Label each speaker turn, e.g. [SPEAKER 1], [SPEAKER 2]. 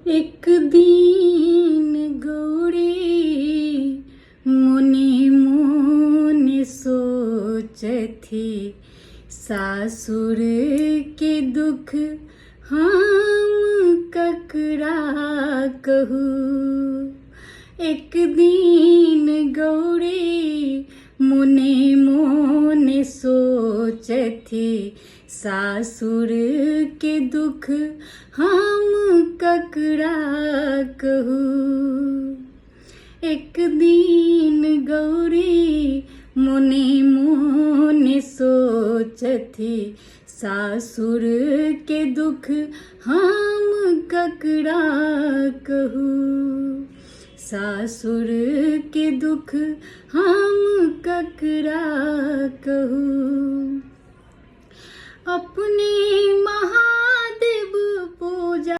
[SPEAKER 1] एक दिन गौरी मोने मोने सोचथि, सासुर के दुख हम ककरा कहू। एक दिन गौरी मोने मोने सोचथि, सासुर के दुख हम ककरा कहू। एक दिन गौरी मोने मोने सोचथि, सासुर के दुख हम ककरा कहू। सासुर के दुख हम ककरा कहू। अपने महादेव पूजा